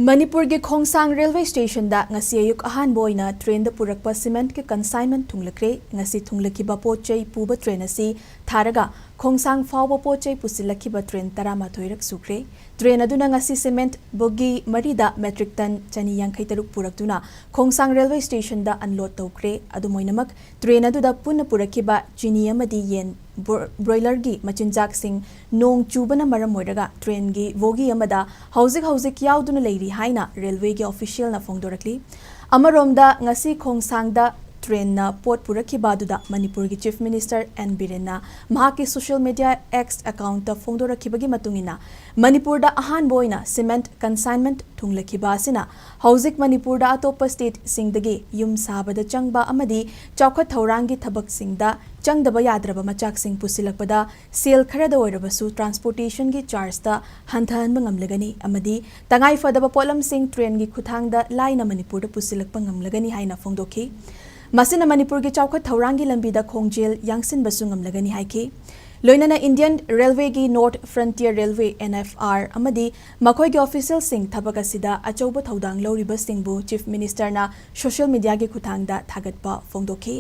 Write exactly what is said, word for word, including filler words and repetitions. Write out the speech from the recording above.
ꯃꯅꯤꯄꯨꯔꯒꯤ ꯈꯣꯡꯁꯥꯡ ꯔꯦꯜꯋꯦ ꯁ꯭ꯇꯦꯁꯟꯗ ꯉꯁꯤ ꯑꯌꯨꯛ ꯑꯍꯥꯟꯕ ꯑꯣꯏꯅ ꯇ꯭ꯔꯦꯟꯗ ꯄꯨꯔꯛꯄ ꯁꯤꯃꯦꯟꯠꯀꯤ ꯀꯟꯁꯥꯏꯟꯃꯦꯟꯠ ꯊꯨꯡꯂꯈ꯭ꯔꯦ꯫ ꯉꯁꯤ ꯊꯨꯡꯂꯈꯤꯕ ꯄꯣꯠ ꯆꯩ ꯄꯨꯕ ꯇ꯭ꯔꯦꯟ ꯑꯁꯤ ꯊꯥꯔꯒ ꯈꯣꯡꯁꯥꯡ ꯐꯥꯎꯕ ꯄꯣꯠ ꯆꯩ ꯄꯨꯁꯤꯜꯂꯛꯈꯤꯕ ꯇ꯭ꯔꯦꯟ ꯇꯔꯥꯃꯥꯊꯣꯏꯔꯛ ꯁꯨꯈ꯭ꯔꯦ꯫ ꯇ꯭ꯔꯦꯟ ꯑꯗꯨꯅ ꯉꯁꯤ ꯁꯤꯃꯦꯟꯠ ꯕꯣꯒꯤ ꯃꯔꯤꯗ ꯃꯦꯇ꯭ꯔꯤꯛ ꯇꯟ ꯆꯅꯤ ꯌꯥꯡꯈꯩ ꯇꯔꯨꯛ ꯄꯨꯔꯛꯇꯨꯅ ꯈꯣꯡꯁꯥꯡ ꯔꯦꯜꯋꯦ ꯁ꯭ꯇꯦꯁꯟꯗ ꯑꯟꯂꯣꯗ ꯇꯧꯈ꯭ꯔꯦ꯫ ꯑꯗꯨꯝ ꯑꯣꯏꯅꯃꯛ, ꯇ꯭ꯔꯦꯟ ꯑꯗꯨꯗ ꯄꯨꯟꯅ ꯄꯨꯔꯛꯈꯤꯕ ꯆꯤꯅꯤ ꯑꯃꯗꯤ ꯌꯦꯟ, ꯕ꯭ꯔꯣ-, ꯕ꯭ꯔꯣꯏꯂꯔꯒꯤ ꯃꯆꯤꯟꯖꯥꯛꯁꯤꯡ ꯅꯣꯡ ꯆꯨꯕꯅ ꯃꯔꯝ ꯑꯣꯏꯔꯒ ꯇ꯭ꯔꯦꯟꯒꯤ ꯕꯣꯒꯤ ꯑꯃꯗ ꯍꯧꯖꯤꯛ ꯍꯧꯖꯤꯛ ꯌꯥꯎꯗꯨꯅ ꯂꯩꯔꯤ ꯍꯥꯏꯅ ꯔꯦꯜꯋꯦꯒꯤ ꯑꯣꯐꯤꯁꯤꯌꯦꯜꯅ ꯐꯣꯡꯗꯣꯔꯛꯂꯤ꯫ ꯑꯃꯔꯣꯝꯗ, ꯉꯁꯤ ꯈꯣꯡꯁꯥꯡꯗ ꯇ꯭ꯔꯦꯟꯅ ꯄꯣꯠ ꯄꯨꯔꯛꯈꯤꯕ ꯑꯗꯨꯗ ꯃꯅꯤꯄꯨꯔꯒꯤ ꯆꯤꯐ ꯃꯤꯅꯤꯁꯇꯔ ꯑꯦꯟ ꯕꯤꯔꯦꯟꯅ ꯃꯍꯥꯛꯀꯤ ꯁꯣꯁꯤꯌꯦꯜ ꯃꯤꯗꯤꯌꯥ ꯑꯦꯛꯁ ꯑꯦꯀꯥꯎꯟꯠꯇ ꯐꯣꯡꯗꯣꯔꯛꯈꯤꯕꯒꯤ ꯃꯇꯨꯡ ꯏꯟꯅ, ꯃꯅꯤꯄꯨꯔꯗ ꯑꯍꯥꯟꯕ ꯑꯣꯏꯅ ꯁꯤꯃꯦꯟꯠ ꯀꯟꯁꯥꯏꯟꯃꯦꯟꯠ ꯊꯨꯡꯂꯈꯤꯕ ꯑꯁꯤꯅ ꯍꯧꯖꯤꯛ ꯃꯅꯤꯄꯨꯔꯗ ꯑꯇꯣꯞꯄ ꯁ꯭ꯇꯦꯠꯁꯤꯡꯗꯒꯤ ꯌꯨꯝ ꯁꯥꯕꯗ ꯆꯪꯕ ꯑꯃꯗꯤ ꯆꯥꯎꯈꯠ ꯊꯧꯔꯥꯡꯒꯤ ꯊꯕꯛꯁꯤꯡꯗ ꯆꯪꯗꯕ ꯌꯥꯗ꯭ꯔꯕ ꯃꯆꯥꯛꯁꯤꯡ ꯄꯨꯁꯤꯜꯂꯛꯄꯗ ꯁꯦꯜ ꯈꯔꯗ ꯑꯣꯏꯔꯕꯁꯨ ꯇ꯭ꯔꯥꯟꯁꯄꯣꯔꯇꯦꯁꯟꯒꯤ ꯆꯥꯔꯖꯇ ꯍꯟꯊꯍꯟꯕ ꯉꯝꯂꯒꯅꯤ ꯑꯃꯗꯤ ꯇꯉꯥꯏ ꯐꯗꯕ ꯄꯣꯠꯂꯝꯁꯤꯡ ꯇ꯭ꯔꯦꯟꯒꯤ ꯈꯨꯠꯊꯥꯡꯗ ꯂꯥꯏꯅ ꯃꯅꯤꯄꯨꯔꯗ ꯄꯨꯁꯤꯜꯂꯛꯄ ꯉꯝꯂꯒꯅꯤ ꯍꯥꯏꯅ ꯐꯣꯡꯗꯣꯛꯈꯤ꯫ ꯃꯁꯤꯅ ꯃꯅꯤꯄꯨꯔꯒꯤ ꯆꯥꯎꯈꯠ ꯊꯧꯔꯥꯡꯒꯤ ꯂꯝꯕꯤꯗ ꯈꯣꯡꯖꯦꯜ ꯌꯥꯡꯁꯤꯟꯕꯁꯨ ꯉꯝꯂꯒꯅꯤ ꯍꯥꯏꯈꯤ꯫ ꯂꯣꯏꯅꯅ ꯏꯟꯗꯤꯌꯟ ꯔꯦꯜꯋꯦꯒꯤ north frontier railway, N F R, ꯑꯃꯗꯤ ꯃꯈꯣꯏꯒꯤ ꯑꯣꯐꯤꯁꯤꯌꯦꯜꯁꯤꯡ ꯊꯕꯛ ꯑꯁꯤꯗ ꯑꯆꯧꯕ ꯊꯧꯗꯥꯡ ꯂꯧꯔꯤꯕꯁꯤꯡꯕꯨ ꯆꯤꯐ ꯃꯤꯅꯤꯁꯇꯔꯅ ꯁꯣꯁꯤꯌꯦꯜ ꯃꯤꯗꯤꯌꯥꯒꯤ ꯈꯨꯠꯊꯥꯡꯗ ꯊꯥꯒꯠꯄ ꯐꯣꯡꯗꯣꯛꯈꯤ꯫